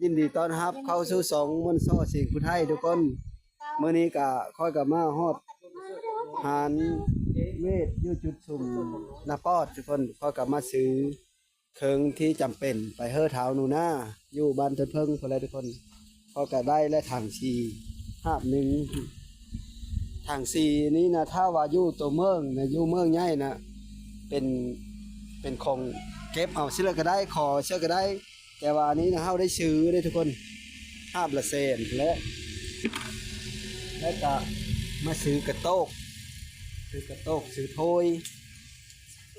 ຍິນດີຕ້ອນຮັບເຂົ້າສູ່ຊ່ອງມ່ວນສໍ່ສຽງຜູ້ໄທທຸກຄົນ. ມື້ນີ້ກະຂ້ອຍກະມາຮອດຫານເວດຢູ່ຈຸດຊຸມນາປອດທຸກຄົນ. ຂ້ອຍກະມາຊື້ເຄື່ອງທີ່ຈຳເປັນໄປເຮີທ້າວໜູນາ ຢູ່ບ້ານເທິງເພິ່ນແຫຼະທຸກຄົນ. ຂ້ອຍກະໄດ້ແລ້ວຖັງສີ ຫາບໜຶ່ງ. ຖັງສີນີ້ນະ ຖ້າວ່າຢູ່ຕົວເມືອງນະ ຢູ່ເມືອງໃຫຍ່ນະ ເປັນ ເປັນຂອງເກັບເອົາ ຊິເລີກະໄດ້ ຂໍເຊີກະໄດ້. ແຕ່ວ່າອັນນີ້ນະ ເຮົາໄດ້ຊື້ເດ້ທຸກຄົນ ຫາບລະແສນແຫຼະ. ແລ້ວກະມາຊື້ກະໂຕກ ຊື້ກະໂຕກ ຊື້ຖ້ວຍ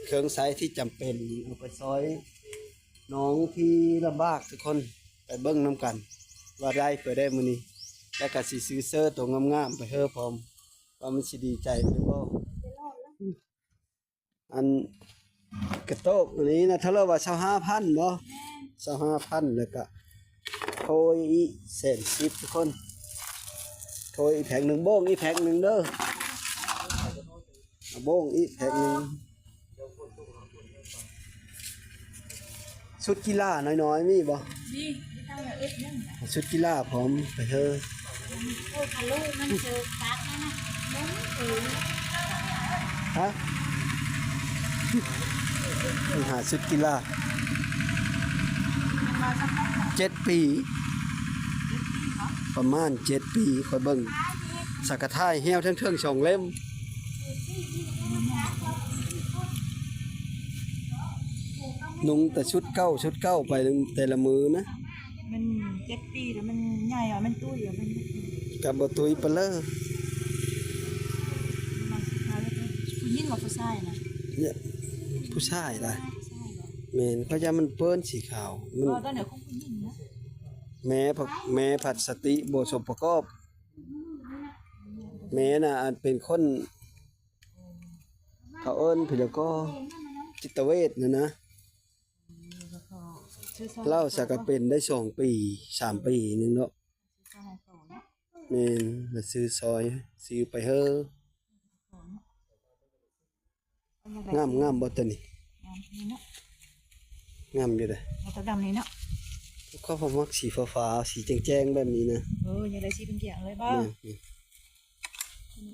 ເຄື່ອງໃຊ້ທີ່ຈຳເປັນ ເອົາໄປຊ່ອຍນ້ອງທີ່ລຳບາກທຸກຄົນ. ໄປເບິ່ງນຳກັນວ່າໄດ້ເພື່ອໄດ້ມື້ນີ້ ແລ້ວກະຊິຊື້ເສື້ອໂຕງາມໆໄປເຮີພ້ອມ ວ່າມັນຊິດີໃຈຫຼືບໍ່. ອັນກະໂຕກອັນນີ້ນະ ເທົ່າໃດວ່າ ຊາວຫ້າພັນບໍ່? ຊາວຫ້າພັນ ແລ້ວກະຖ້ວຍອີກແສນສິບທຸກຄົນ. ຖ້ວຍອີກແພັກໜຶ່ງ ໂບ້ງອີກແພັກໜຶ່ງເດີ ໂບ້ງອີກແພັກໜຶ່ງ. ຊຸດກິລານ້ອຍໆມີບໍ່? ມີ ມີທັງເອັດໜຶ່ງ ຊຸດກິລາພ້ອມໄປເຮີ. ໂອ້ ຄາລູມັນເຊີປາກນັ້ນນະ ມັນເອີ ຮະ? ມັນຫາຊຸດກິລາ ມັນວ່າຈຳໄດ້ ເຈັດປີ ເຈັດປີເນາະ ປະມານເຈັດປີ. ຂ້ອຍເບິ່ງ ສາກະທ້າຍແຮ້ວເທິງໆສອງເຫຼັ້ມ. ນຸ່ງແຕ່ຊຸດເກົ່າ ຊຸດເກົ່າໄປແຕ່ລະມື້ນະ. ມັນເຈັດປີແລ້ວ ມັນໃຫຍ່ແລ້ວ ມັນຕຸ້ຍແລ້ວ ມັນກະບໍ່ຕຸ້ຍປານເລີ. ຜູ້ຍິງຫຼືຜູ້ຊາຍນະ? ເນຍ ຜູ້ຊາຍລະ. ຜູ້ຊາຍເບາະ? ແມ່ນ ເພາະຢ້ານມັນເປື້ອນສີຂາວ ມັນ ເວົ້າຕອນໃດຂອງຜູ້ຍິງນະ? ແມ່ ແມ່ພັດສະຕິບໍ່ສົມປະກອບ. ແມ່ນະ ອັນເປັນຄົນ ເຂົາເອີ້ນເພິ່ນແລ້ວກໍຈິດຕະເວດນັ້ນນະ. ລາວສາກະເປັນໄດ້ສອງປີ ສາມປີໜຶ່ງເນາະ. ແມ່ນ ລະຊື້ຊອຍ ຊື້ໄປເຮີ. ງາມ ງາມບໍ່ໂຕນີ້? ງາມ ນີ້ເນາະ ງາມຢູ່ເດ້. ເອົາໂຕດຳນີ້ເນາະ. ຂ້ອຍບໍ່ມັກສີຟ້າໆ ສີແຈ້ງໆແບບນີ້ນະ. ເອີ ຢາກໄດ້ສີແຈ້ງໆເລີຍບໍ່? ແມ່ນ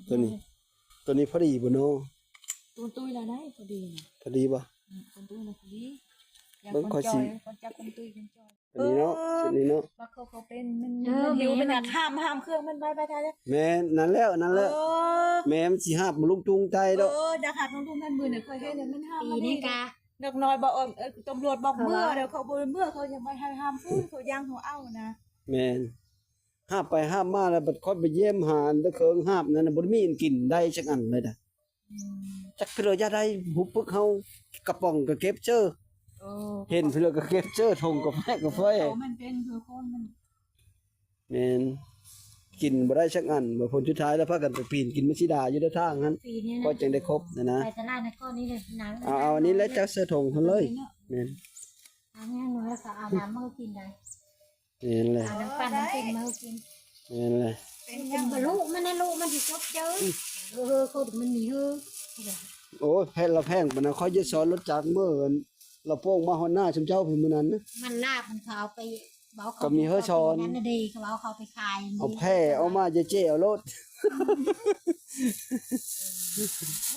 ໂຕນີ້ ໂຕນີ້ພໍດີບໍ່ເນາະ? ຕຸ້ຍໆລະໄດ້ ພໍດີນະ. ພໍດີບໍ່? ອືມ ຕຸ້ຍໆນະພໍດີ. ເບິ່ງ ຂ້ອຍຊິ ຄົນຈັກຕຸ້ຍໆຈັກ ອັນນີ້ເນາະ ເອີ ຊຸດນີ້ເນາະ ມັກເຂົາ ເຂົາເປັນ ມັນ ເອີ ມັນຫິວ ແມ່ນ ມັນຢາກຫ້າມ ຫ້າມເຄື່ອງມັນໄວ້ ໄວ້ໄທເດ້. ແມ່ນ ນັ້ນແຫຼະ ນັ້ນແຫຼະ. ເອີ ແມ່ມັນຊິຫາບລຸງຕຸງໄຕດອກ. ເອີ ຢາກຫາບລຸງຕຸງນັ້ນ ມື້ນັ້ນຂ້ອຍເຫັນແລ້ວມັນຫ້າມ ປີນີ້ກະ ເດັກນ້ອຍບອກ ເອີ ຕຳຫຼວດບອກເມືອ ເອີ ແລ້ວເຂົາບໍ່ເມືອ ເຂົາຍັງບໍ່ໃຫ້ຫ້າມ ເຂົາຢ້ານເຮົາເອົານະ. ແມ່ນ ຫາບໄປຫາບມາແລ້ວ ບັດຂ້ອຍໄປຢ້ຽມຫາອັນເຄື່ອງຫາບນັ້ນນະ ບໍ່ໄດ້ມີອັນກິນໄດ້ຈັກອັນເລີຍນະ. ອືມ ຈັກເທື່ອຢ່າໄດ້ ຫູປຶກເຮົາກະປ໋ອງກະເກັບເຈີ. ໂອ້ ເຫັນເທື່ອກະເກັບເຈີ ຖົງກາແຟ ກາແຟ ເຂົາມັນເປັນຄືຄົນມັນ ແມ່ນ ກິນບໍ່ໄດ້ຈັກອັນ. ບໍ່ ຜົນສຸດທ້າຍແລ້ວພາກັນໄປປີນກິນມັດສີດາຢູ່ໃນທາງຫັ້ນ ປີນີ້ນະ ກໍຈຶ່ງໄດ້ຄົບນະນະ. ໄປຕະຫຼາດນະ ກ້ອນນີ້ນະ ເອົາ ເອົາອັນນີ້ແຫຼະ ຈັກເສື້ອຖົງຫັ້ນເລີຍ. ແມ່ນ ເອົາແຫ້ງໜ້ອຍແລ້ວກະເອົານ້ຳມາໃຫ້ກິນໄດ້. ແມ່ນແຫຼະ ເອົານ້ຳປັ່ນນ້ຳກິນມາໃຫ້ກິນ. ແມ່ນແຫຼະ ເປັນຫຍັງ ເປັນບໍ່ ລູກມັນນະ ລູກມັນຊິຈົບເຈີ. ອືມ ເອີ ຄົນມັນມີເຮີ. ໂອ້ຍ ແພງລະແພງປານນັ້ນ ຂ້ອຍຈະຊ້ອນລົດຈັກມື້ ລະໂປ່ງມາຮອດໜ້າຊຸມເຈົ້າພຸ້ນມື້ນັ້ນນະ. ມັນລາບ ມັນເຂົາເອົາໄປ ເວົ້າເຂົາ ກະມີເຮີຊ້ອນນັ້ນນະເດ ເຂົາເອົາເຂົ້າໄປຂາຍ ເອົາແຜ່ອອກມາເຈ້ໆເອົາໂລດ.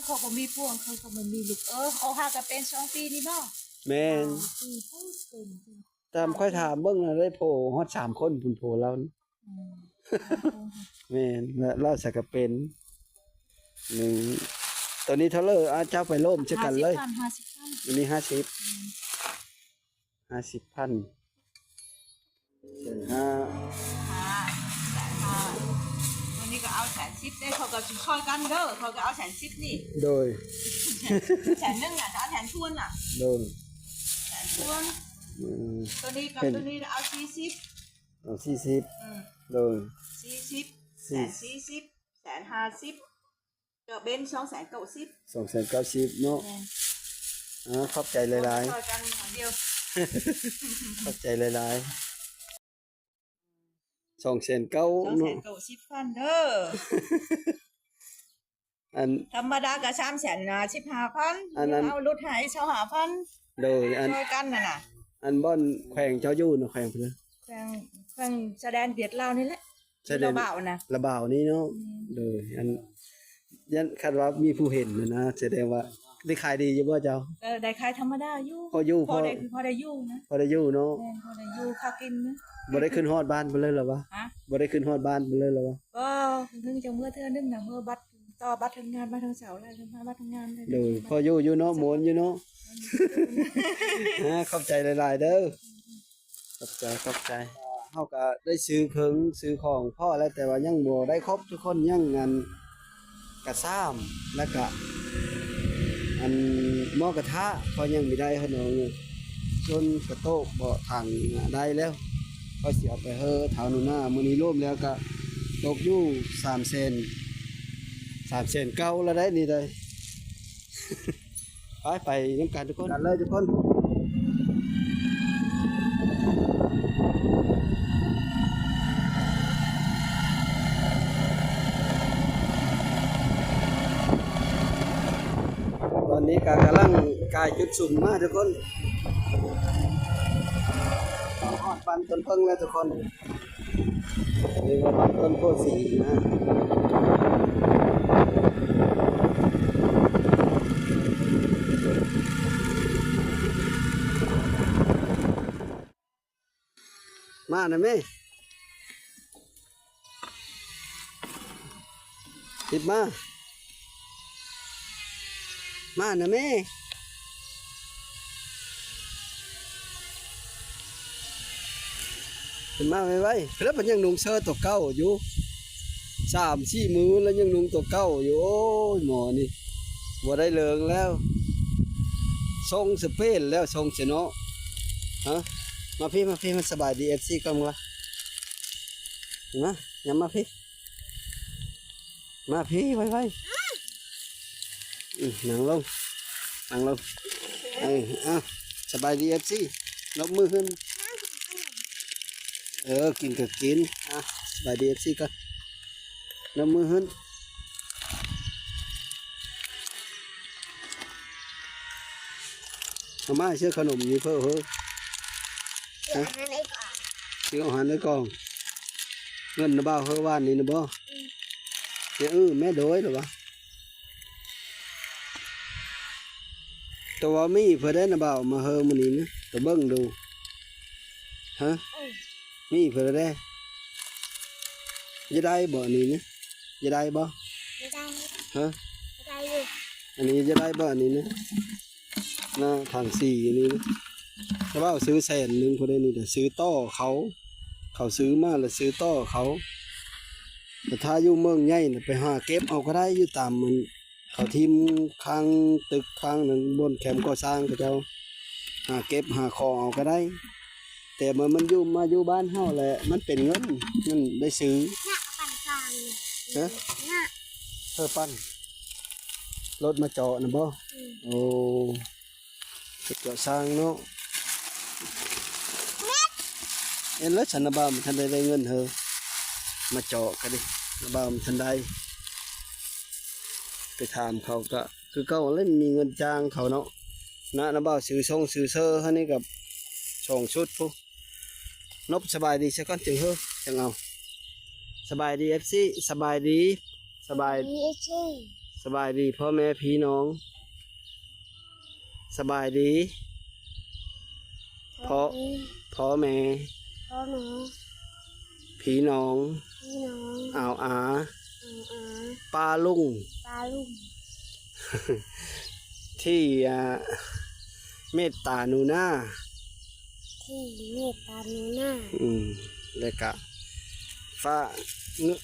ເຂົາບໍ່ມີພວກ ເຂົາກະບໍ່ມີລູກ. ເອີ ເຂົາຫາກະເປັນສອງປີນີ້ບໍ່? ແມ່ນ ສອງປີ ເປັນ ຕາມຂ້ອຍຖາມເບິ່ງນະ ໄດ້ຜົວຮອດສາມຄົນພຸ້ນ ຜົວລາວ. ອືມ ແມ່ນ ລາວສາກະເປັນ ໜຶ່ງ ໂຕນີ້ເທົ່າເລີຍ? ອາ ເຈົ້າໄປໂລມໃສ່ກັນເລີຍ. ຫ້າສິບພັນ ຫ້າສິບພັນ ອັນນີ້ຫ້າສິບ ອືມ ຫ້າສິບພັນ ແສນຫ້າ ແສນຫ້າ ໂຕນີ້ກະເອົາແສນສິບເດ້. ເຂົາກະຊິຊ່ອຍກັນເດີ ເຂົາກະເອົາແສນສິບນີ້. ໂດຍ ແສນໜຶ່ງນະ ຈະເອົາແສນທວນນະ. ໂດຍ ແສນທວນ. ອືມ ໂຕນີ້ກັບໂຕນີ້ເອົາສີ່ສິບ ເອົາສີ່ສິບ. ອືມ ໂດຍ ສີ່ສິບ ສີ່ສິບ ແສນຫ້າສິບ ກະເປັນສອງແສນເກົ້າສິບ ສອງແສນເກົ້າສິບເນາະ. ແມ່ນ ອາ ຂອບໃຈຫຼາຍໆ ຊ່ອຍກັນດຽວ ຂອບໃຈຫຼາຍໆ. ສອງແສນເກົ້າ ສອງແສນເກົ້າສິບພັນເດີ. ອັນທຳມະດາກະສາມແສນສິບຫ້າພັນ ອັນນັ້ນເອົາຫຼຸດໃຫ້ຊາວຫ້າພັນ. ໂດຍ ອັນ ຊ່ອຍກັນຫັ້ນນະ. ອັນບ່ອນແຂວງເຈົ້າຢູ່ນະ ແຂວງເພິ່ນນະ? ແຂວງ ຝັ່ງຊາຍແດນຫວຽດລາວນີ້ແຫຼະ ຊາຍແດນ ລາວບ່າວນະ ລາວບ່າວນີ້ເນາະ ອືມ ໂດຍ ອັນ ຢ້ານ ຄັນວ່າມີຜູ້ເຫັນນະ ສະແດງວ່າໄດ້ຂາຍດີຢູ່ບໍ່ເຈົ້າ? ເອີ ໄດ້ຂາຍທຳມະດາຢູ່ ພໍຢູ່ ພໍໄດ້ ພໍໄດ້ຢູ່ນະ ພໍໄດ້ຢູ່ເນາະ ແມ່ນ ພໍໄດ້ຢູ່ຄ່າກິນນະ ບໍ່ໄດ້ຂຶ້ນຮອດບ້ານເພິ່ນເລີຍລະວະ? ຮະ? ບໍ່ໄດ້ຂຶ້ນຮອດບ້ານເພິ່ນເລີຍລະວະ? ບໍ່ ເພິ່ງຈະເມືອເທື່ອໜຶ່ງນະ ເມືອບັດ ຕໍ່ບັດທຳງານມາທາງເສົາແລ້ວ ມາບັດທຳງານເລີຍ ໂດຍ ພໍຢູ່ຢູ່ເນາະ ມ່ວນຢູ່ເນາະ ອືມ ຂອບໃຈຫຼາຍໆເດີ. ຂອບໃຈ ຂອບໃຈ. ເຮົາກະໄດ້ຊື້ເຄື່ອງຊື້ຂອງພໍແລ້ວ ແຕ່ວ່າຍັງບໍ່ໄດ້ຄົບທຸກຄົນ ຍັງອັນກະຊາມ ແລ້ວກະອັນໝໍ້ກະທະພໍຍັງບໍ່ໄດ້ເພິ່ນວ່າ ສ່ວນກະໂຕະເບາະຖັງໄດ້ແລ້ວ ຂ້ອຍຊິເອົາໄປເຮີທ້າວໜູນາ. ມື້ນີ້ລວມແລ້ວກະຕົກຢູ່ສາມແສນ ສາມແສນເກົ້າແລ້ວໄດ໋ນີ້ໄດ໋. ໄປ ໄປນຳກັນທຸກຄົນ ກັນເລີຍທຸກຄົນ. ຕອນນີ້ກະກຳລັງກາຍຈຸດສຸມມາທຸກຄົນ ຮອດບ້ານຕົ້ນເຜິ້ງແລ້ວທຸກຄົນ. ເອີ້ນວ່າບ້ານຕົ້ນໂພສີນະ. ມານະແມ່ ຕິດມາ. ມານະແມ່ ຂຶ້ນມາໄວໆ ແລ້ວມັນຍັງນຸ່ງເຊີໂຕເກົ່າຢູ່ ສາມສີ່ມື້ແລ້ວຍັງນຸ່ງໂຕເກົ່າຢູ່. ໂອ້ຍ ໝໍນີ້ບໍ່ໄດ້ເລີງແລ້ວ ຊົງສະເປນແລ້ວ ຊົງຊະເນາະ. ຮະ ມາພີ້ ມາພີ້ ມາສະບາຍດີເອັຟຊີກ່ອນ ມາ ມາ ຍາມມາພີ້. ມາພີ້ໄວໆ ອືມ ນັ່ງລົງ ນັ່ງລົງ ເອີ ເອົາ ສະບາຍດີເອັຟຊີ ນົບມືຂຶ້ນ ເອີ ກິນກໍກິນ ອ່ະ ສະບາຍດີເອັຟຊີກ່ອນ ນົບມືຂຶ້ນ. ເອົາມາຊື້ຂະໜົມຢູ່ເພີ້ເຮີ ຮະ ຊື້ອາຫານໃນກ່ອງ ເງິນນະບ່າວເຮີວານນີ້ນະບໍ? ອືມ ເອີ ແມ່ໂດຍລະວະ ໂຕວ່າມີເພິ່ນໄດ້ນະບ່າວມາເຮີມື້ນີ້ນະ ໂຕເບິ່ງດູ ຮະ ເອີ ມີເພິ່ນໄດ້ ຈະໄດ້ບໍ່ນີ້ນະ ຈະໄດ້ບໍ່? ຈະໄດ້ ຮະ ຈະໄດ້ຢູ່ ອັນນີ້ຈະໄດ້ບໍ່ອັນນີ້ນະ? ນະ ຖັງສີ່ນີ້ ແຕ່ວ່າຊື້ແສນໜຶ່ງພຸ້ນເດ້ນີ້ ແຕ່ຊື້ຕໍ່ເຂົາ ເຂົາຊື້ມາແລ້ວຊື້ຕໍ່ເຂົາ ແຕ່ຖ້າຢູ່ເມືອງໃຫຍ່ນະ ໄປຫາເກັບເອົາກໍໄດ້ ຢູ່ຕາມມັນ ເຂົາຖິ້ມຄ້າງຕຶກຄ້າງນັ້ນ ບ່ອນແຄມກໍ່ສ້າງເຂົາເຈົ້າ ຫາເກັບຫາຂໍເອົາກໍໄດ້ ແຕ່ມັນ ມັນຢູ່ ມາຢູ່ບ້ານເຮົາແຫຼະ ມັນເປັນເງິນ ມັນໄດ້ຊື້ ນະ ປັ່ນສາງ ຮະ ນະ ເອີ ປັ່ນ ລົດມາເຈາະນະບໍ? ອືມ ໂອ້ ເຮັດກໍ່ສ້າງເນາະ ເຫັນແລ້ວຊັ້ນນະບ່າວ ມັນທັນໄດ້ ໄດ້ເງິນເຮີ ມາເຈາະກະດີ ນະບ່າວ ມັນທັນໄດ້ ໄປຖາມເຂົາກະ ຄືເກົ່າແຫຼະ ມີເງິນຈ້າງເຂົາເນາະ ນະ ນະບ່າວ ຊື້ຊົງຊື້ເຊີຫັ້ນນີ້ກະສອງຊຸດພຸ້ນ ນົບສະບາຍດີຊະກ່ອນ ຈຶ່ງເຮີ ຈັ່ງເອົາ ສະບາຍດີເອັຟຊີ ສະບາຍດີ ສະບາຍ ສະບາຍດີເອັຟຊີ ສະບາຍດີພໍ່ແມ່ພີ່ນ້ອງ ສະບາຍດີ ສະບາຍດີ ພໍ່ ພໍ່ແມ່ ພໍ່ແມ່ ພີ່ນ້ອງ ພີ່ນ້ອງ ອາວອາ ອາວອາ ປ້າລຸງ ປ້າລຸງ ທີ່ ອ່າ ເມດຕາໜູນາ ທີ່ເມດຕາໜູນາ ອືມ ແລ້ວກະຝາກເງິນ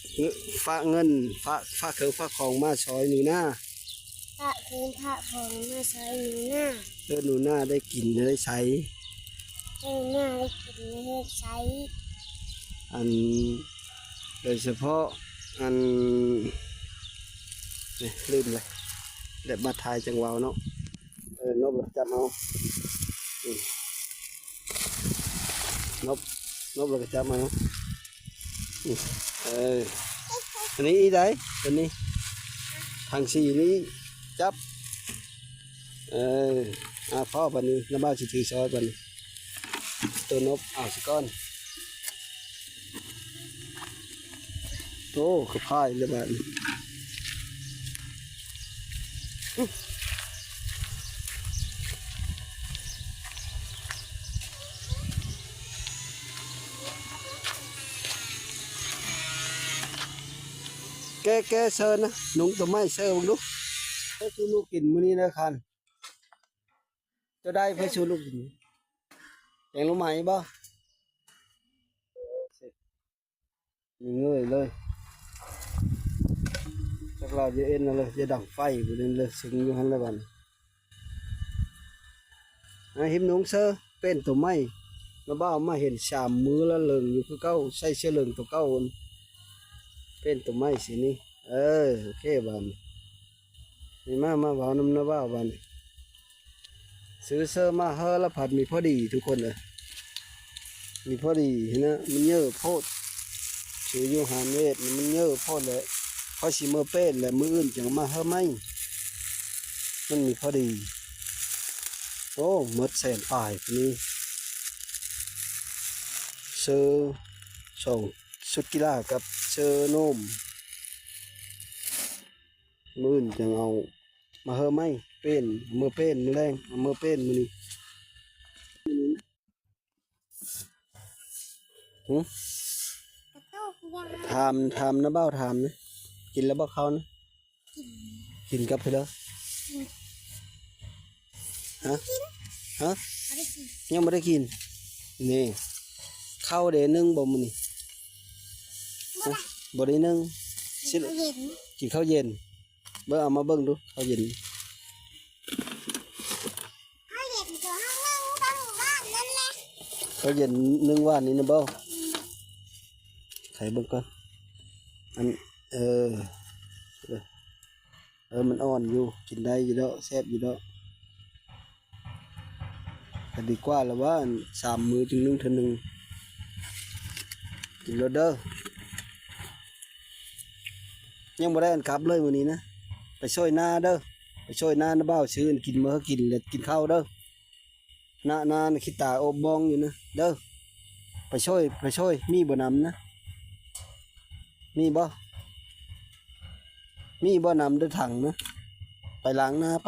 ຝາກເງິນ ຝາກ ຝາກເຄື່ອງຝາກຂອງມາຊ່ອຍໜູນາ ຝາກເຄື່ອງຝາກຂອງມາຊ່ອຍໜູນາ ເພື່ອໜູນາໄດ້ກິນໄດ້ໃຊ້ ເພື່ອໜູນາໄດ້ກິນໄດ້ໃຊ້ ອັນ ໂດຍສະເພາະ ອັນ ເອີ ລືມເລີຍ ແບບມາຖ່າຍຈັ່ງເວົ້າເນາະ ເອີ ນົບແລ້ວກະຈັບເອົາ ອືມ ນົບ ນົບແລ້ວກະຈັບເອົາ ອືມ ເອີ ອັນນີ້ອີກໃດ ຕົວນີ້ ທາງສີ່ນີ້ ຈັບ ເອີ ອາ ພໍບາດນີ້ ນ້າບ່າວຊິຖືຊອຍບາດນີ້ ໂຕນົບເອົາຊະກ່ອນ ໂອ້ ກະພາຍແລ້ວບາດນີ້. ແກະ ແກະເຊີນນະ ນຸ່ງໂຕໄມ້ເຊີເບິ່ງດູ. ໃຫ້ສູ່ລູກກິນມື້ນີ້ເດີຄັນ. ເຈົ້າໄດ້ໄປສູ່ລູກກິນ ແກງໜໍ່ໄມ້ບໍ່? ນີ້ເງີຍເລີຍ ຈັກລາວຈະເອັນເອົາເລີຍ ຈະດັງໄຟບໍ່ເດ້ເລີຍ ເຊິ່ງຢູ່ຫັ້ນແຫຼະບາດນີ້. ໃຫ້ຫິມນຸ່ງເຊີ ເປັນໂຕໃໝ່ ນ້າບ່າວມາເຫັນສາມມື້ລະເລິງຢູ່ຄືເກົ່າ ໃສ່ເສື້ອເລິງໂຕເກົ່າ ເປັນໂຕໃໝ່ຊິນີ້. ເອີ ໂອເຄບາດນີ້ ນີ້ມາ ມາເວົ້ານຳນ້າບ່າວບາດນີ້. ຊື້ເສື້ອມາເຮີລະພັດມີພໍດີທຸກຄົນເອີຍ ມີພໍດີຫັ້ນນະ ມັນເຍີະໂພດ. ຊື້ຢູ່ຮ້ານເວດມັນເຍີະໂພດແຫຼະ ຂ້ອຍຊິເມືອເປນແຫຼະ ມື້ອື່ນຈັ່ງມາເຮີໃໝ່ ມັນມີພໍດີ. ໂອ້ ໝົດແສນປາຍພຸ້ນນີ້ ເສື້ອສອງຊຸດກິລາກັບເສື້ອໂນມ. ມື້ອື່ນຈັ່ງເອົາມາເຮີໃໝ່ ເປນ ເມືອເປນມື້ແລງ ເອົາເມືອເປນມື້ນີ້. ຫື ຖາມ ຖາມນະ ບ່າວຖາມນະ ກິນແລ້ວບໍ່ເຂົ້ານະ? ກິນ ກິນກັບເພິ່ນເດີ. ຮະ ຮະ ຍັງບໍ່ໄດ້ກິນ ນີ້ ເຂົ້າເດ ໜຶ້ງບໍ່ມື້ນີ້? ບໍ່ໄດ້ ບໍ່ໄດ້ໜຶ້ງ ກິນເຂົ້າເຢັນ ກິນເຂົ້າເຢັນ. ເບິ່ງ ເອົາມາເບິ່ງດູ ເຂົ້າເຢັນ ເຂົ້າເຢັນໂຕເຮົາໜຶ້ງຕອນມື້ວານນັ້ນແຫຼະ ເຂົ້າເຢັນໜຶ້ງວານນີ້ນະບໍ່? ອືມ ໃສ່ເບິ່ງກ່ອນ ອັນ ເອີ ເອີ ເອີ ມັນອ່ອນຢູ່ ກິນໄດ້ຢູ່ດອກ ແຊບຢູ່ດອກ. ກະດີກວ່າລະວ່າ ສາມມື້ຈຶ່ງໜຶ້ງເທື່ອໜຶ່ງ ກິນໂລດເດີ. ຍັງບໍ່ໄດ້ອັນກັບເລີຍມື້ນີ້ນະ ໄປຊ່ອຍນາເດີ ໄປຊ່ອຍນານະ ບ່າວຊື້ອັນກິນມາໃຫ້ກິນ ແລ້ວກິນເຂົ້າເດີ. ນາ ນາ ນາ ຂີ້ຕາອົບບ້ອງຢູ່ນະເດີ ໄປຊ່ອຍ ໄປຊ່ອຍ. ມີບໍ່ນ້ຳນະ? ມີບໍ່? ມີບໍ່ນ້ຳເດີ ຖັງນະ? ໄປລ້າງໜ້າໄປ.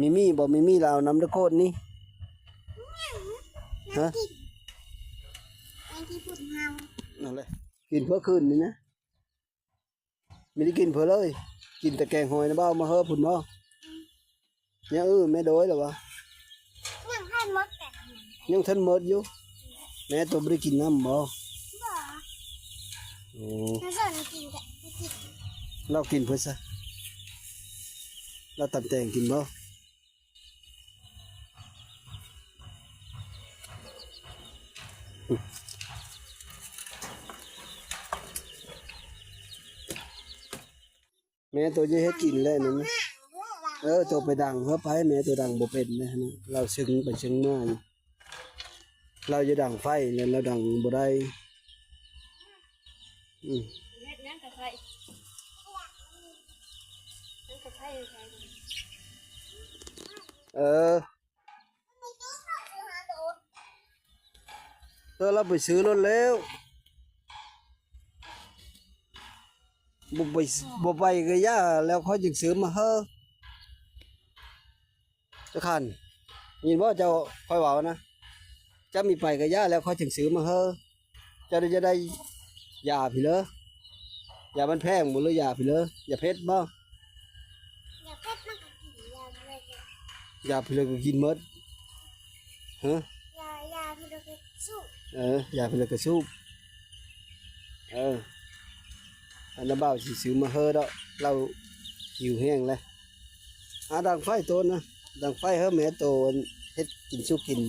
ມີ ມີບໍ່? ມີ ມີລະເອົານ້ຳເດີ ໂຄດນີ້. ຮະ? ນັ້ນແຫຼະ ກິນເພື່ອຄືນນີ້ນະ. ມີໄດ້ກິນເພິ່ນເລີຍ ກິນແຕ່ແກງຫອຍນະ ບ່າວມາເຮີພຸ້ນບໍ່? ຍັງ ເອີ ແມ່ໂດຍລະວະ ຍັງທັນໝົດ ຍັງທັນໝົດຢູ່. ແມ່ໂຕບໍ່ໄດ້ກິນນ້ຳບໍ່? ບໍ່ ໂອ້ ລາວກິນແຕ່ ລາວກິນເພິ່ນຊະ ລາວຕຳແຕງກິນບໍ່? ແມ່ໂຕຈະເຮັດກິນແລ້ວນີ້ນະ. ເອີ ໂຕໄປດັງເຮີໄປ ແມ່ໂຕດັງບໍ່ເປັນເດ້ຫັ້ນນະ ລາວຊຶງໄປຊຶງມາຢູ່. ລາວຈະດັງໄຟແລ້ວ ລາວດັງບໍ່ໄດ້. ອືມ ເຮັດຫຍັງກະໄຟ ຫຍັງກະໄຟ ເອີ ເອີ ລາວໄປຊື້ລົດແລ້ວ ບໍ່ໄປ ບໍ່ໄປກະຢ່າ ແລ້ວຂ້ອຍຈຶ່ງຊື້ມາເຮີ. ເຈົ້າຂັນ ຍິນບໍ່ເຈົ້າ ຂ້ອຍເວົ້ານະ ເຈົ້າມີໄປກະຢ່າ ແລ້ວຂ້ອຍຈຶ່ງຊື້ມາເຮີ. ເຈົ້າໄດ້ ຈະໄດ້ຢາພີ້ເລີ ຢາມັນແພງບໍ່ ຫຼືຢາພີ້ເລີ ຢາເຜັດບໍ່? ຢາເຜັດມັນກະກິນ ຢາພີ້ເລີກະກິນໝົດ. ຮະ? ຢາ ຢາພີ້ເລີກະສູບ. ເອີ ຢາພີ້ເລີກະສູບ. ເອີ ອັນນະ ບ່າວຊິຊື້ມາເຮີດອກ ລາວຫິວແຮງແລ້ວ. ຫາດັງໄຟໂຕນະ ດັງໄຟເຮີແມ່ໂຕ ເຮັດກິນສູ່ກິນ.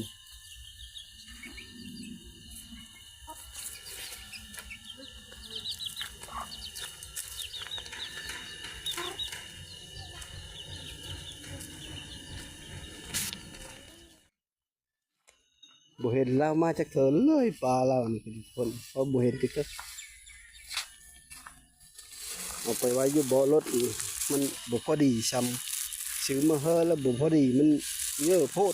ບໍ່ເຫັນລາວມາຈັກເທື່ອເລີຍ ປາລາວນີ້ກະດີຄົນ ເຮົາບໍ່ເຫັນຈັກເທື່ອ. ເອົາໄປໄວ້ຢູ່ເບາະລົດນີ້ ມັນບໍ່ພໍດີຊ່ຳ ຊື້ມາເຮີແລ້ວບໍ່ພໍດີ ມັນເຍີະໂພດ.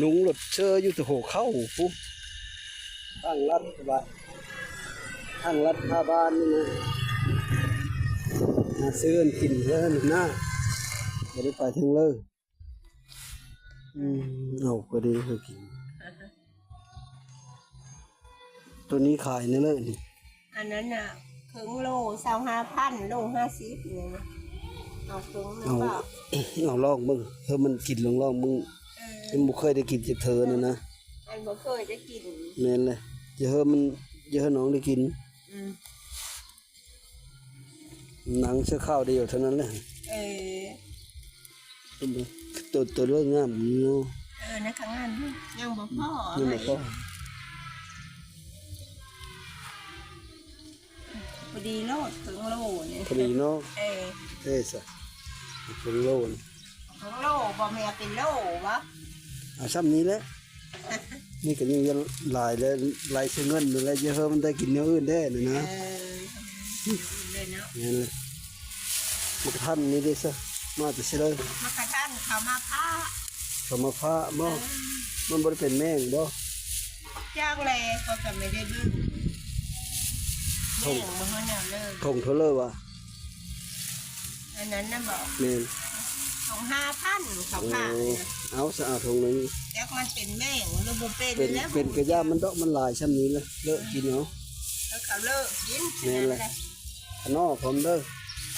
ນຸ່ງລົດເຊີຢູ່ແຕ່ຫົວເຂົ່າພຸ້ນ ຕັ້ງລັດກະບະ. ທາງລັດພາບ້ານນີ້ນະ ມາຊື້ອັນກິນເທື່ອນະ ບໍ່ໄດ້ໄປເທິງເລີຍ. ອືມ ເອົາພໍດີເຮົາກິນ. ໂຕນີ້ຂາຍແນວໃດນີ້? ອັນນັ້ນນະ ເຄິ່ງໂລ ຊາວຫ້າພັນ ໂລຫ້າສິບນີ້ນະ ເອົາເຄິ່ງໜຶ່ງ ເອົາ ບາດ ເອົາລອງເບິ່ງ ເອີ ມັນກິນລອງໆເບິ່ງ. ເອີ ຍັງບໍ່ເຄີຍໄດ້ກິນຈັກເທື່ອນີ້ນະ ອັນບໍ່ເຄີຍໄດ້ກິນ. ແມ່ນແຫຼະ ຢ່າເຮີມັນ ຢ່າເຮີນ້ອງໄດ້ກິນ. ອືມ ໜັງເສື້ອຂາວດຽວເທົ່ານັ້ນແຫຼະ. ເອີ ໂຕ ໂຕເລີງາມຢູ່. ເອີ ນະ ກະງາມຢູ່ ຍັງບໍ່ພໍ ຍັງບໍ່ພໍ. ພໍດີໂລດ ເຄິ່ງໂລນີ້ ພໍດີເນາະ. ເອີ ເອີ ຊະ ເຄິ່ງໂລນີ້ ເຄິ່ງໂລ ບໍ່ແມ່ນເປັນໂລບໍ? ເອົາຊ່ຳນີ້ແຫຼະ ນີ້ກໍຍັງຫຼາຍແລ້ວ ຫຼາຍເສຍເງິນນັ້ນແຫຼະ ຢ່າເຮີມັນໄດ້ກິນແນວອື່ນແດ່ນີ້ນະ. ເອີ ແມ່ນແຫຼະ. ໝາກກະທັນນີ້ເດ້ຊະ ມາແຕ່ໃສເລີຍ? ໝາກກະທັນເຂົ້າມາພະ ເຂົ້າມາພະບໍ? ເອີ ມັນບໍ່ໄດ້ເປັນແມງບໍ? ຈັກແຫຼະ ເຂົາກໍບໍ່ໄດ້ເບິ່ງ ແມ່ນບໍ່ເຮົາແນວເລີຍ. ຖົງເທົ່າເລີວະ? ອັນນັ້ນນະບໍ? ແມ່ນ ຖົງຫ້າພັນເຂົາຂາຍ. ໂອ້ ເອົາຊະ ເອົາຖົງໜຶ່ງ. ຈັກມັນເປັນແມງຫຼືບໍ່ເປັນ ເປັນແລ້ວ ເປັນກະຢ່າມັນດອກ ມັນຫຼາຍຊ່ຳນີ້ນະ ເລີະກິນເອົາ. ເອີ ເຂົາເລີະກິນ. ແມ່ນແຫຼະ ຂະໜໍ້ພ້ອມເດີ ຂ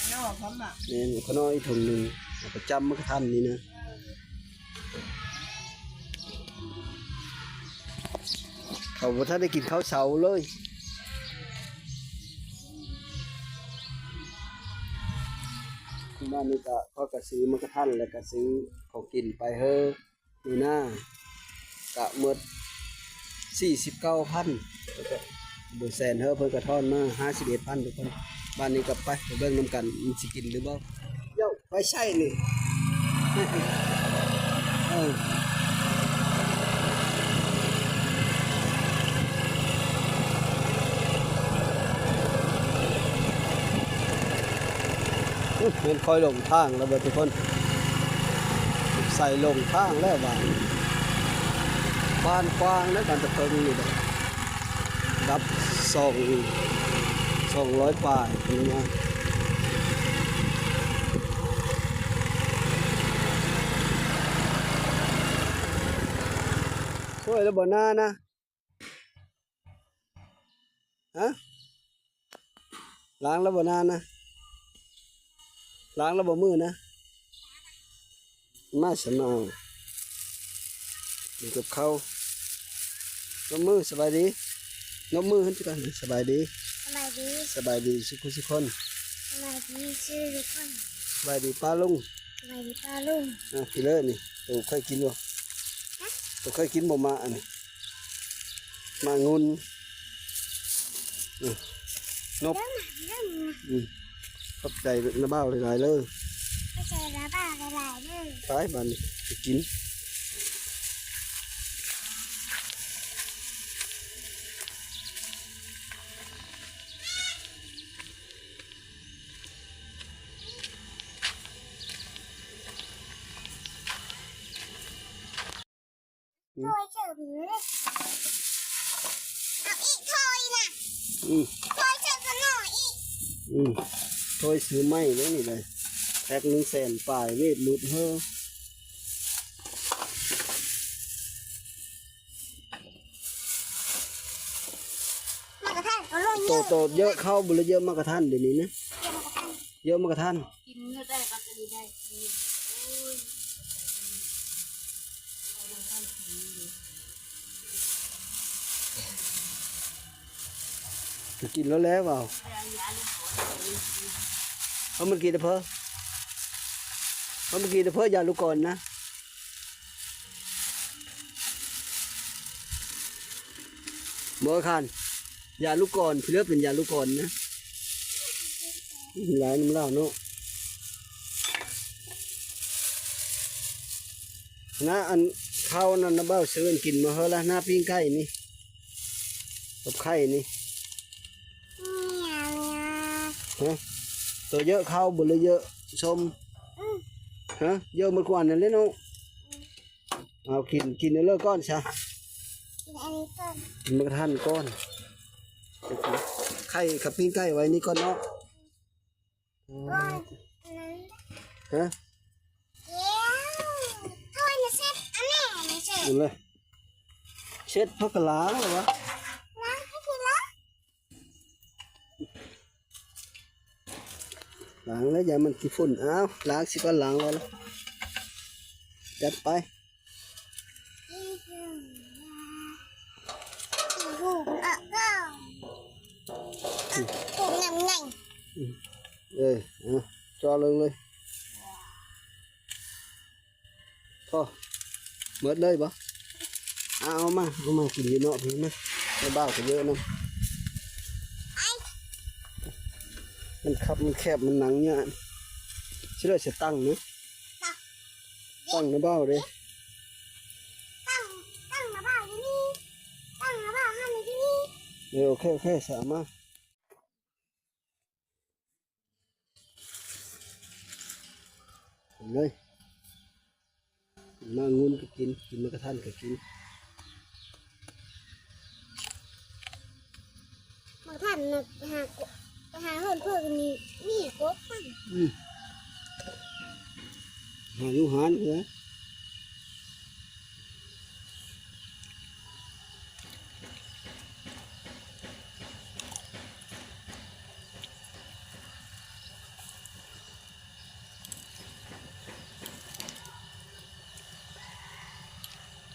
ະໜໍ້ພ້ອມບໍ? ແມ່ນ ຂະໜໍ້ອີກຖົງໜຶ່ງ ເອົາໄປຈ້ຳໝາກກະທັນນີ້ນະ. ເຂົາບໍ່ທັນໄດ້ກິນເຂົ້າເຊົ້າເລີຍ. ບ້ານນີ້ກະ ເຂົາກະຊື້ໝາກກະທັນ ແລ້ວກະຊື້ຂອງກິນໄປເຮີ ນີ້ນະ ກະໝົດສີ່ສິບເກົ້າພັນ ແລ້ວກະບໍ່ແສນເຮີ ເພິ່ນກະທອນມາຫ້າສິບເອັດພັນທຸກຄົນ. ບ້ານນີ້ກະໄປ ໄປເບິ່ງນຳກັນ ມັນຊິກິນຫຼືບໍ່. ເຈົ້າ ໄປໃສນີ້? ເອີ ໂອ້ຍ ແມ່ນຂ້ອຍຫຼົງທາງແລ້ວເບິດທຸກຄົນ ສົງໄສຫຼົງທາງແລ້ວບາດນີ້. ບ້ານກວ້າງເດ້ ບ້ານຕະເພິງນີ້ເດ້ ດັບສອງ ສອງຮ້ອຍປາຍເພິ່ນວ່າ. ໂອ້ຍ ແລ້ວບໍ່ໜ້ານະ ຮະ? ລ້າງແລ້ວບໍ່ໜ້ານະ? ລ້າງແລ້ວບໍ່ມື້ນະ? ມາ ສະມາ ກິນກັບເຂົ້າ. ນົບມື ສະບາຍດີ ນົບມືຫັ້ນ ສະບາຍດີ ສະບາຍດີ ສະບາຍດີສຸກຄົນ ສະບາຍດີສຸກຄົນ ສະບາຍດີປ້າລຸງ ສະບາຍດີປ້າລຸງ. ອ່າ ກິນເລີຍນີ້ ໂຕເຄີຍກິນບໍ່? ຮະ? ໂຕເຄີຍກິນບໍ່ ໝາກອັນນີ້? ໝາກງຸ່ນ ອືມ ນົບ ເດີ ເດີ ອືມ ຂອບໃຈນ້າບ່າວຫຼາຍໆເດີ ຂອບໃຈນ້າບ່າວຫຼາຍໆເດີ. ໄປບາດນີ້ໄປກິນ ອືມ ໂທຍເສີບເລີຍ ເອົາອີກ ໂທຍນະ ອືມ ໂທຍເສີບກັນໜໍ່ອີກ ອືມ ໂທຍຊື້ໃໝ່ເລີຍນີ້ເລີຍ ແພັກໜຶ່ງແສນປາຍ ເວດຫຼຸດເຮີ. ໝາກກະທັນກໍລົງ ໂຕ ເຍອະ ໂຕເຍອະເຂົ້າບໍ່ ຫຼືເຍອະໝາກກະທັນດຽວນີ້ນະ? ເຍອະໝາກກະທັນ ເຍອະໝາກກະທັນ ກິນເລີຍໄດ້ ມັນກໍໄດ້ ໂອ້ຍ ກໍກິນແລ້ວແຫຼະ ເວົ້າ ເອົາມັນກິນເດີ ເອົາມັນກິນເດີ ຢາລູກກອນນະ. ບໍ່ຄັນ ຢາລູກກອນ ພີ່ເລີເປັນຢາລູກກອນນະ ຫຼາຍນຳລາວເນາະ. ນະ ອັນເຂົ້ານັ້ນນະ ບ່າວຊື້ອັນກິນມາເຮີລະ ນະ ປີ້ງໄກ່ນີ້ ກັບໄຂ່ນີ້. ຮະ? ໂຕເຍອະເຂົ້າບໍ່ ຫຼືເຍອະສົ້ມ? ຮະ? ເຍອະໝົດກວ່ານັ້ນແຫຼະເນາະ. ເອົາກິນ ກິນເລີກກ່ອນຊະ ກິນອັນນີ້ກ່ອນ ກິນໝາກກະທັນກ່ອນ. ໄຂ່ ຂ້າປີ້ງໄກ່ໄວ້ນີ້ກ່ອນເນາະ. ໂອ້ຍ ອັນນັ້ນ ຮະ? ແກ້ວ ໂທດນະ ເຊັດ ອາແມ່ ອັນນີ້ເຊັດ ເອົາເລີຍ ເຊັດ ພັກກະລ້າງແລ້ວວະ ລ້າງໃຫ້ທີລະ ລ້າງແລ້ວ ຢ້ານມັນຂີ້ຝຸ່ນ. ອ້າວ ລ້າງຊິກ່ອນ ລ້າງແລ້ວ ຈັດໄປ. ອືມ ເອີ ເອົາ ເຈາະເລີງເລີຍ. ພໍ ໝົດເລີຍບໍ່? ເອົາ ເອົາມາ ເອົາມາກິນຢູ່ເນາະ ພີ່ມາ ແມ່ບ່າວກໍເຍອະນຳ. ມັນຄັບ ມັນແຄບ ມັນນັ່ງຍາກ. ຊິໄດ້ສະຕັງເນາະ ຕັ້ງນະບ່າວເດ້ ຕັ້ງ ຕັ້ງນະບ່າວຢູ່ນີ້ ຕັ້ງນະບ່າວຫັ້ນຢູ່ນີ້. ເອີ ໂອເຄ ໂອເຄ ສາມາດ ເອົາເລີຍ. ໝາກອະງຸ່ນກໍກິນ ກິນໝາກກະທັນກໍກິນ. ໝາກກະທັນນະ ໄປຫາ ໄປຫາເຮືອນເພິ່ນນີ້ ມີກົກມັນ ອືມ ຫາຢູ່ຮ້ານເທື່ອ.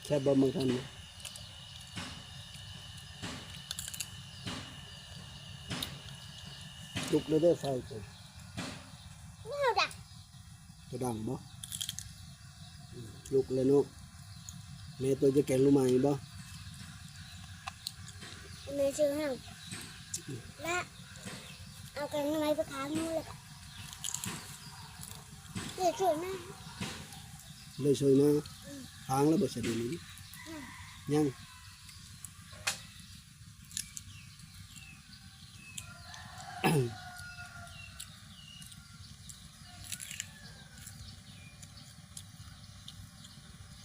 ແຊບບໍ່ ມັນຄັນ? ລຸກແລ້ວເດີໄຟຕົວ ແນວດັງ ຕົວດັງບໍ່? ອືມ ລຸກແລ້ວເນາະ. ແມ່ຕົວຈະແກງໜໍ່ໄມ້ບໍ່? ແມ່ຊື້ໃຫ້ ແລະ ເອົາແກງໜໍ່ໄມ້ໄປຄ້າງໝູ່ ແລ້ວກໍ ເລີຍຊ່ວຍມາ ເລີຍຊ່ວຍມາ. ອືມ ຄ້າງແລ້ວບໍ່ ສະເດນີ້? ຍັງ ຍັງ.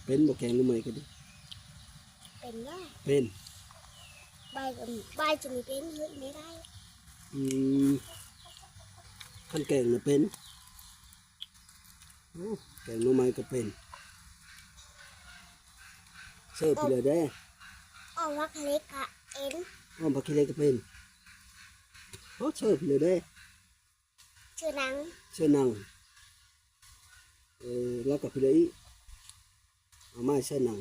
ເປັນບໍ່ແກງໜໍ່ໄມ້ກໍດີ? ເປັນແລ້ວ ເປັນ ບາຍ ບາຍຈະມີເປັນ ເຮັດບໍ່ໄດ້. ອືມ ຄັນແກງນະເປັນ. ໂອ້ ແກງໜໍ່ໄມ້ກໍເປັນ. ເຊີບເລີຍເດ້. ອອມຜັກຂີ້ເຫຼັກກະເປັນ ອອມຜັກຂີ້ເຫຼັກກໍເປັນ. ໂອ້ ເຊີບເລີຍເດ້. ເຊີໜັງ ເຊີໜັງ. ເອີ ແລ້ວກໍເປັນອີກ ເອົາມາເຊີໜັງ.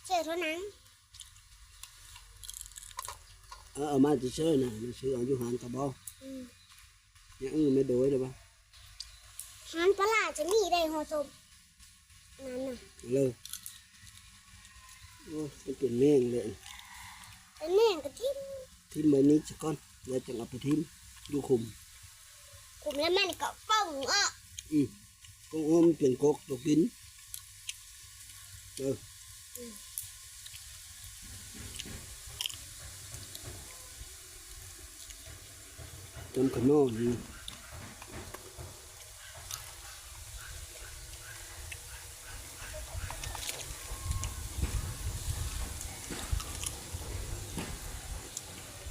ເຊີໂທໜັງ ເອີ ເອົາມາແຕ່ເຊີໜັງ ຊື້ເອົາຢູ່ຮ້ານກໍບໍ່. ອືມ ຢ່າ ອື ແມ່ໂດຍເດ້ບໍ່? ຮ້ານປາຫຼ້າຈະມີໄດ້ຫໍ່ສົ້ມນັ້ນນະ. ເລີຍ ໂອ້ຍ ມັນເປັນແມງເລີຍ ເປັນແມງກໍຖິ້ມ ຖິ້ມໄວ້ນີ້ສະກ່ອນ ແລ້ວຈັ່ງເອົາໄປຖິ້ມຢູ່ຂຸມ. ຂຸມແລ້ວມັນກໍປ່ອງອອກ. ອືມ ກໍອອກເປັນກົກຕົວກິນເດີ. ອືມ ຈຳຂະໜໍ່ນີ້.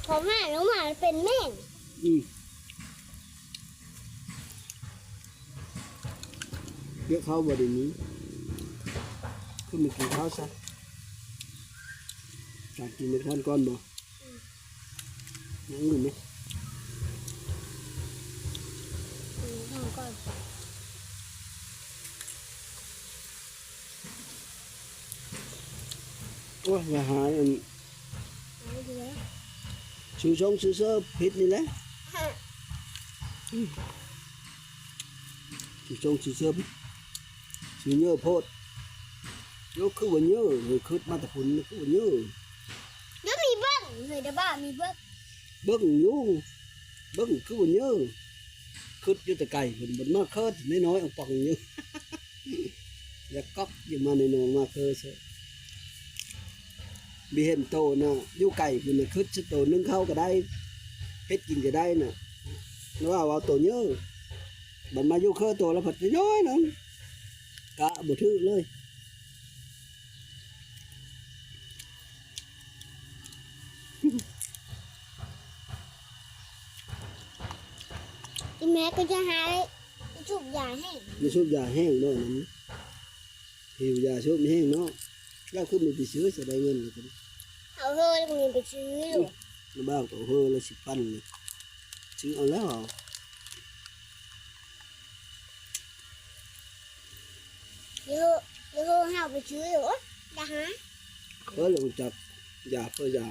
ເຂົາຫາລົງມາເປັນແມງ. ອືມ ເຮັດເຂົ້າບໍ່ໄດ້ມີ ຄືມາກິນເຂົ້າຊະ. ການກິນໄປທານກ່ອນບໍ່? ອືມ ຍັງຢູ່ໄໝ? ອືມ ທານກ່ອນ. ໂອ້ຍ ຢ່າຫາ ອັນ ຫາຢູ່ແລ້ວ ຊື່ຊ່ອງຊື່ເສີບຜິດນີ້ແຫຼະ. ຊິສົ່ງຊິເສີບ ຊິເຍີໂພດ. ໂຍ ຄືວ່າເຍີ ເຮີຍ ຄຶດມາແຕ່ພຸ້ນ ຄືວ່າເຍີ. ດຽວມີເບິ່ງ ເຮີຍ ດຽວບ້າມີເບິ່ງ. ເບິ່ງຢູ່ ເບິ່ງຄືວ່າເຍີ ຄຶດຢູ່ແຕ່ໄກພຸ້ນ ບັດມາເຄີດນ້ອຍໆ ອອງປອງຢູ່. ຢ່າກັອກ ຢ່າມາໃນນ້ອງມາເຄີເຊີ. ມີເຫັນໂຕນະ ຢູ່ໄກພຸ້ນນະ ຄຶດຊະໂຕໜຶ່ງເຂົ້າກໍໄດ້ ເຮັດກິນກໍໄດ້ນະ ວ່າເວົ້າໂຕເຍີ. ບັດມາຢູ່ເຄີໂຕລະພັດນ້ອຍນະ ກະບໍ່ຖືກເລີຍ. ແມ່ກໍຈະໃຫ້ສູບຢາແຫ້ງ ໄດ້ສູບຢາແຫ້ງເນາະ ນັ້ນ ຫິວຢາສູບແຫ້ງເນາະ. ລາວຄືມີໄປຊື້ ຈະໄດ້ເງິນ ເອົາເຮີກໍມີໄປຊື້ຢູ່ ລະບ່າວກໍເຮີລະສິບພັນ ຊື້ເອົາແລ້ວ ເອີ ເຮີເຮົາໄປຊື້ຢູ່ ຢາຫາ ເອີ ລົງຈາກຢາເພີຢາ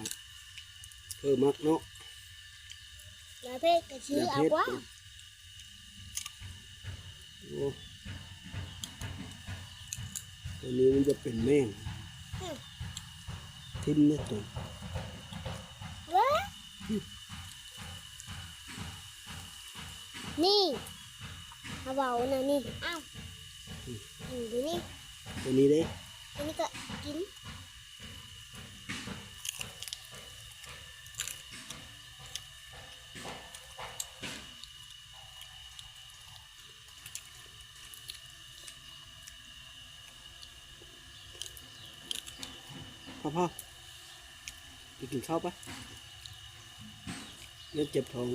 ເພີມັກເນາະ ຢາເພັດກໍຊື້ເອົາກວ່າ. ໂອ້ ຕົວນີ້ມັນຈະເປັນແມງ ອືມ ຖິ້ມເນາະຕົວ ເວີ້ຍ ອືມ ນີ້ ເຮົາເວົ້ານະນີ້ ອ້າວ ອືມ ກິນຢູ່ນີ້ ຕົວນີ້ເດ້ ຕົວນີ້ກໍກິນ. ພໍໆ ໄປກິນເຂົ້າໄປ ດຽວເຈັບທ້ອງ ກ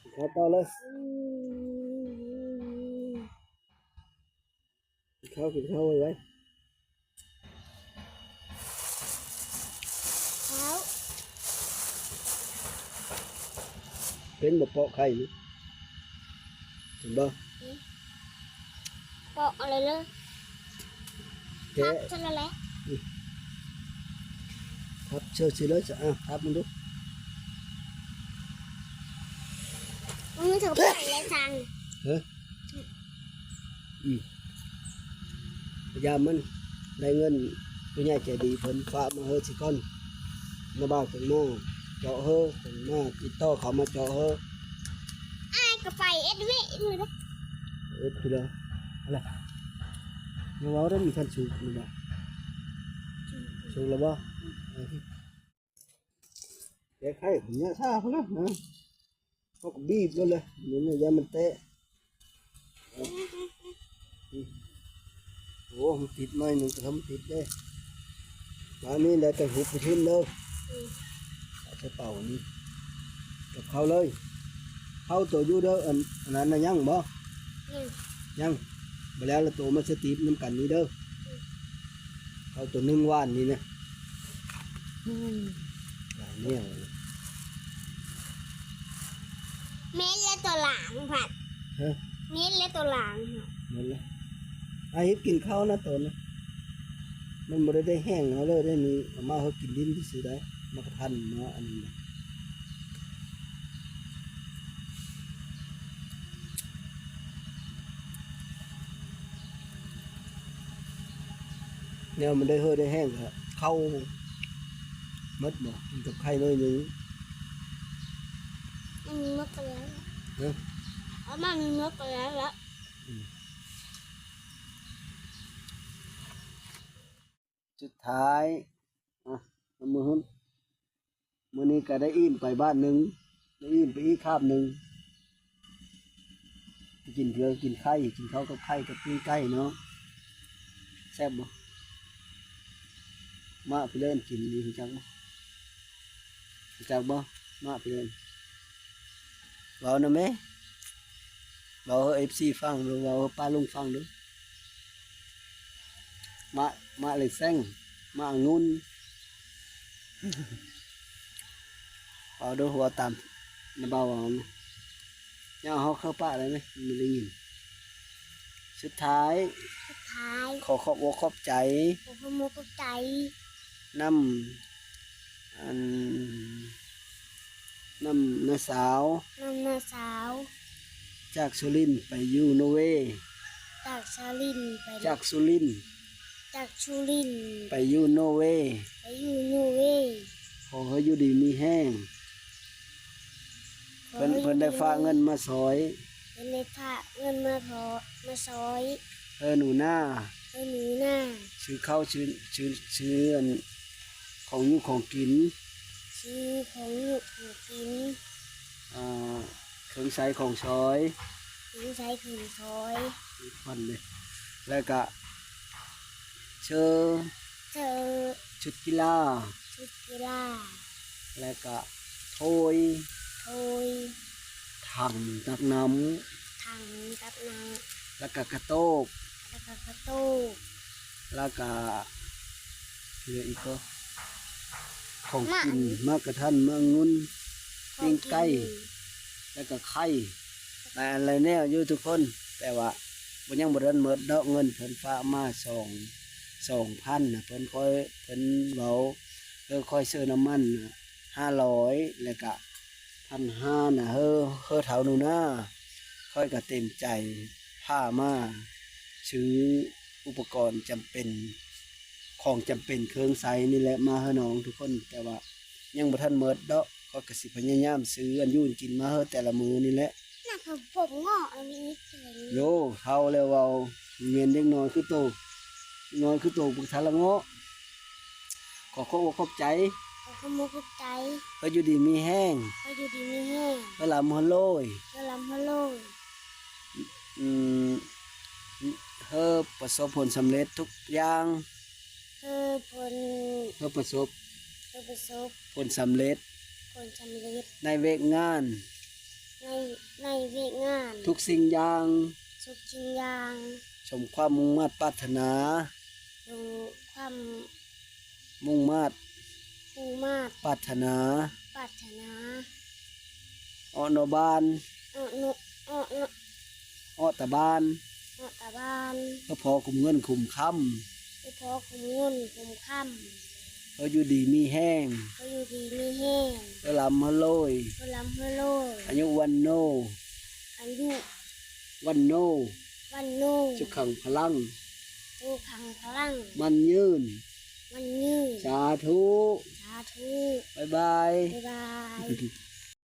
ິນເຂົ້າຕໍ່ເລີຍ. ກິນເຂົ້າ ກິນເຂົ້າໄວໆ ເຂົ້າ ເຫັນບໍ່ ເປາະໄຂ່ນີ້ ເຫັນບໍ່? ອືມ ເປາະເອົາເລີຍ ແກະ ພັບຊັ້ນແຫຼະ ອືມ ພັບເຊີຊິເລີຍ ອາ ພັບມັນດູ ມັນຖືກໄປແລ້ວຈັ່ງ ເອີ ອືມ ພະຍາຍາມມັນໄດ້ເງິນ ຜູ້ໃຫຍ່ໃຈດີເພິ່ນຝາກມາເຮີຊິກ່ອນ ນ້າບ່າວຈຶ່ງມາເຈາະເຮີ ຈຶ່ງມາຕິດຕໍ່ເຂົາມາເຈາະເຮີ ອ້າຍກໍໄປເອັດເວະຢູ່ເດ້ ເອັດຄືລະ ອະໄລ ຢ່າເວົ້າເດີ ມັນທັນສຸກນີ້ນະ ສຸກແລ້ວບໍ່? ເອີ ແກ້ໄຂເນຍ ຊາພຸ້ນນະ ເຮົາກໍບີບໂລດແຫຼະ ມັນ ຢ່າມັນແຕະ ໂອ້ ມັນຕິດໜ້ອຍໜຶ່ງ ກໍທຳຕິດເດ້ ບາດນີ້ໄດ້ແຕ່ຫຸບໄປຖິ້ມເດີ ອືມ ເອົາໃສ່ເປົານີ້ ກັບເຂົ້າເລີຍ ເຂົ້າໂຕຢູ່ເດີ ອັນ ອັນນັ້ນນະ ຍັງບໍ່? ຍັງ ຍັງ ບໍ່ແລ້ວລະໂຕມາສະຕິບນຳກັນນີ້ເດີ ອືມ ເຂົ້າໂຕໜຶ່ງຫວ່ານນີ້ນະ ອືມ ຫຼາຍແນວ ເມັດແລະໂຕຫຼາງພັດ ຮະ ເມັດແລະໂຕຫຼາງ ເມັດແລະ ອາ ເຮັດກິນເຂົ້ານະໂຕນະ ມັນບໍ່ໄດ້ ໄດ້ແຫ້ງເຮົາເລີຍເດ້ນີ້ ເອົາມາເຮົາກິນດິນຊື່ໆໄດ໋ ມາກະທັນມາອັນນີ້ນະ ແນວມັນໄດ້ເຫີໄດ້ແຫ້ງກະເຂົ້າໝົດບໍ່ ກິນກັບໄຂ່ໜ້ອຍໜຶ່ງ ອືມ ໝົດໄປແລ້ວ ຮະ ເອົາມາມີໝົດໄປແລ້ວລະ ອືມ ສຸດທ້າຍ ອະ ມື້ ມື້ນີ້ກະໄດ້ອີ່ມໄປບາດໜຶ່ງ ໄດ້ອີ່ມໄປອີກຄາບໜຶ່ງ ກິນເທື່ອ ກິນໄຂ່ ກິນເຂົ້າກັບໄຂ່ກັບປີ້ງໄກ່ເນາະ ແຊບບໍ່? ມາພີ່ເລີນກິນນີ້ ຮູ້ຈັກບໍ່? ຮູ້ຈັກບໍ່? ມາພີ່ເລີນ ເວົ້ານຳແມ່ ເວົ້າໃຫ້ເອັຟຊີຟັງດູ ເວົ້າໃຫ້ປ້າລຸງຟັງດູ ມະ ມະເຫຼັກແຊງ ມະອະງຸ່ນ ເວົ້າດູ ເວົ້າຕາມນ້າບ່າວເວົ້ານະ ຢ່າເອົາເຂົ້າປາກໄດ້ໄໝ? ມັນໄດ້ຍິນ. ສຸດທ້າຍ ສຸດທ້າຍ ຂໍຂອບອົກຂອບໃຈ ຂໍຂອບອົກຂອບໃຈ ນຳ ອັນ ນຳນ້າສາວ ນຳນ້າສາວ ຈາກສຸລິນໄປຢູ່ໂນເວ ຈາກສຸລິນໄປ ຈາກສຸລິນ ຈາກສຸລິນ ໄປຢູ່ໂນເວ ໄປຢູ່ໂນເວ ຂໍໃຫ້ຢູ່ດີມີແຮງ ເພິ່ນ ເພິ່ນໄດ້ຝາກເງິນມາຊ່ອຍ ເພິ່ນໄດ້ຝາກເງິນມາຂໍ ມາຊ່ອຍ ເອີ ໜູນາ ເອີ ໜູນາ ຊື້ເຂົ້າ ຊື້ ຊື້ ຊື້ອັນ ຂອງຢູ່ຂອງກິນ ຊື້ຂອງຢູ່ຂອງກິນ ອ່າ ເຄື່ອງໃຊ້ຂອງສອຍ ເຄື່ອງໃຊ້ຂອງສອຍ ຂວັນເດ້ ແລ້ວກະ ເຊີ ເຊີ ຊຸດກິລາ ຊຸດກິລາ ແລ້ວກະໂຖຍ ໂຖຍ ຖັງຕັກນ້ຳ ຖັງຕັກນ້ຳ ແລ້ວກະກະໂຕກ ແລ້ວກະກະໂຕກ ແລ້ວກະ ເຫຼືອອີກກໍ ຂອງກິນ ໝາກ ໝາກກະທັນ ໝາກອະງຸ່ນ ຂອງກິນ ປີ້ງໄກ່ ແລ້ວກະໄຂ່ ຫຼາຍອັນຫຼາຍແນວຢູ່ທຸກຄົນ ແຕ່ວ່າບໍ່ ຍັງບໍ່ທັນໝົດດອກ ເງິນເພິ່ນຝາກມາສອງ ສອງພັນນະ ເພິ່ນຄ່ອຍ ເພິ່ນເວົ້າ ເອີ ຄ່ອຍຊື້ນ້ຳມັນຫ້າຮ້ອຍ ແລ້ວກະພັນຫ້ານະ ເຮີ ເຮີເຖົ້າໜູນາ ຂ້ອຍກະເຕັມໃຈພາມາຊື້ອຸປະກອນຈຳເປັນ ຂອງຈຳເປັນເຄື່ອງໃຊ້ນີ້ແຫຼະ ມາໃຫ້ນ້ອງທຸກຄົນ ແຕ່ວ່າຍັງບໍ່ທັນໝົດດອກ ຂ້ອຍກະຊິພະຍາຍາມຊື້ອັນຢູ່ອັນກິນມາໃຫ້ແຕ່ລະມື້ນີ້ແຫຼະ ໜ້າຜົມເງາະອັນນີ້ ໂຢ ເຖົ້າແລ້ວເວົ້າ ແມ່ນເດັກນ້ອຍຄືໂຕ ເດັກນ້ອຍຄືໂຕບໍ່ທັນລະເງາະ ຂໍຂອບອົກຂອບໃຈ ຂໍຂອບອົກຂອບໃຈ ໃຫ້ຢູ່ດີມີແຮງ ໃຫ້ຢູ່ດີມີແຮງ ໃຫ້ລ່ຳໃຫ້ລວຍ ໃຫ້ລ່ຳໃຫ້ລວຍ ອືມ ໃຫ້ປະສົບຜົນສຳເລັດທຸກຢ່າງ ໃຫ້ຜົນ ໃຫ້ປະສົບ ໃຫ້ປະສົບຜົນສຳເລັດ ຜົນສຳເລັດ ໃນວຽກງານ ໃນ ໃນວຽກງານ ທຸກສິ່ງຢ່າງ ທຸກສິ່ງຢ່າງ ສົມຄວາມມຸ່ງມາດປາດຖະໜາ ສົມຄວາມ ມຸ່ງມາດ ມຸ່ງມາດ ປາດຖະໜາ ປາດຖະໜາ ເອາະໜໍ່ບານ ເອາະໜໍ່ ເອາະໜໍ່ ເອາະຕາບານ ເອາະຕາບານ ໃຫ້ພໍກຸມເງິນກຸມຄຳ ໃຫ້ພໍກຸມເງິນກຸມຄຳ ໃຫ້ຢູ່ດີມີແຮງ ໃຫ້ຢູ່ດີມີແຮງ ໃຫ້ລ່ຳໃຫ້ລວຍ ໃຫ້ລ່ຳໃຫ້ລວຍ ອາຍຸວັນໂນ ອາຍຸວັນໂນ ວັນໂນ ສຸຂັງພະລັງ ສຸຂັງພະລັງ ໝັ້ນຍືນ ໝັ້ນຍືນ ສາທຸ ສາທຸ ບາຍບາຍ ບາຍບາຍ.